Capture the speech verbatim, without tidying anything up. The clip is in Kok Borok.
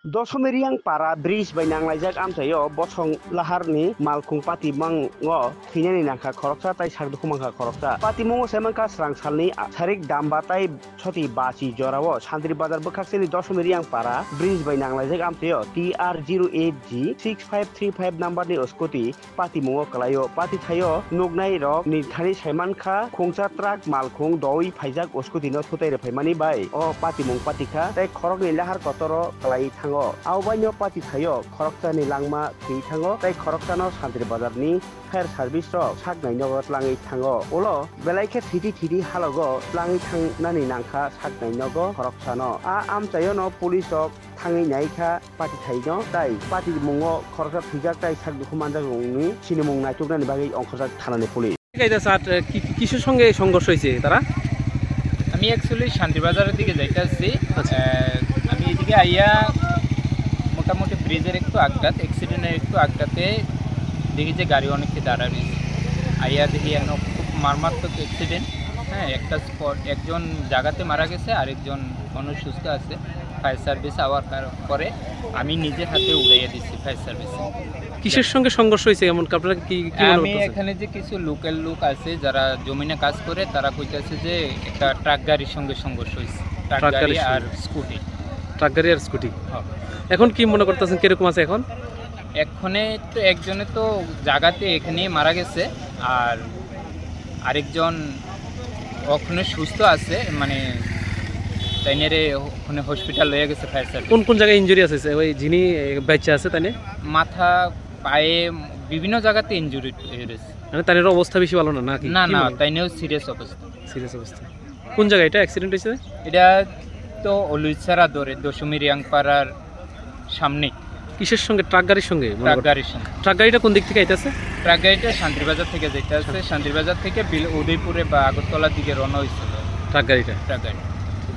Dosomi Riyang para bridge bai nanglaijak amchaio bosong laharni malkhung patimungo thwinani nangkha khoroksa tai sakdukhu mankha khoroksa. Patimungo se mankha srang salni sarik damba tai soti bachi jorao Santri Bazar bwkhakseni Dosomi Riyang para bridge bai nanglaijak amchaio T R zero eight G six five three five number ni scooty patimungo kwlaio. Pati thaio nuknai rok ni thani saimankha khungsa truck malkhung doi phaijak scooty no thutai rwphaimani bai o patimung patikha tei khoroknwi lahar kotoro kwlaiwi thango. Abobaino pati thaio khoroksani langma thwi thango tei khoroksano Santri Bazar ni fire service rok saknai nogo tlangwi thango. Ulo belai khe thidi thidi halogo tlangwi thangnani nangkha saknai nogo khoroksano. A amchaiono police rok thangwi naikha pati thaino tai patimungo khoroksa thwijak tai sakdukhu manjak rokni sinimung naituknani bagwi ongkhorjak thanani police. এটা স্যার, কি- কি- কিসের সঙ্গে সংঘর্ষ হয়েছে তারা? আমি অ্যাকচুয়ালি শান্তিবাজারের দিকে যাইতে আসছি। আচ্ছা। আহ, আমি এদিকে আইয়া মোটামুটি ব্রিজের একটু আগ্রাত, অ্যাক্সিডেন্টের একটু আগ্রাতে দেখি যে গাড়ি অনেককে দাঁড়া রয়েছে। আইয়া দেখি এখন খুব মারাত্মক অ্যাক্সিডেন্ট। হ্যাঁ, একটা স্পট, একজন জায়গাতে মারা গেছে, আরেকজন মানুষ সুস্থ আছে। ফায়ার সার্ভিস আওয়ার কার- পরে আমি নিজের হাতে উড়াইয়া দিচ্ছি ফায়ার সার্ভিস। কিসের সঙ্গে সংঘর্ষ হয়েছে এমন? আপনারা কি কি মনে আমি করতেছেন? এখানে যে কিছু লোকাল লোক আছে যারা জমিনে কাজ করে, তারা কইতাছে যে একটা ট্রাক গাড়ির সঙ্গে সংঘর্ষ হয়েছে। ট্রাক ট্রাক গাড়ি গাড়ির আর সঙ্গে। স্কুটি। ট্রাক গাড়ি আর স্কুটি। হ্যাঁ। এখন কি মনে করতেছেন, কিরকম আছে এখন? এক্ষণে তো একজনে তো জায়গাতে এখানেই মারা গেছে, আর আরেকজন ওখানে সুস্থ আছে, মানে তাইনেরে ওখানে হসপিটাল লয়ে গেছে ফায়ার সার্ভিস। কোন কোন জায়গায় ইনজুরি আছে? ওই যিনি, এ, বেঁচে আছে তাইনে? মাথা, পায়ে, বিভিন্ন জায়গাতে ইনজুরি হয়েছে। মানে তাইনের অবস্থা বেশি ভালো না নাকি? না, কি না, মনে হয়? তাইনেও সিরিয়াস অবস্থা। সিরিয়াস অবস্থা। কোন জায়গায় এটা অ্যাক্সিডেন্ট হয়েছে? এটা তো অলুইছাড়া ধরে দশমী রিয়াংপাড়ার সামনে। কিসের সঙ্গে? ট্রাক গাড়ির সঙ্গে মনে ট্রাক হয়? গাড়ির সঙ্গে। ট্রাক গাড়িটা কোন দিক থেকে আইতাছে? ট্রাক গাড়িটা শান্তিবাজার থেকে যাইতে আছে। শান্তি- শান্তিবাজার থেকে বিল- উদয়পুরে বা আগরতলার দিকে রওনা হয়েছিল। ট্রাক গাড়িটা? ট্রাক গাড়ি।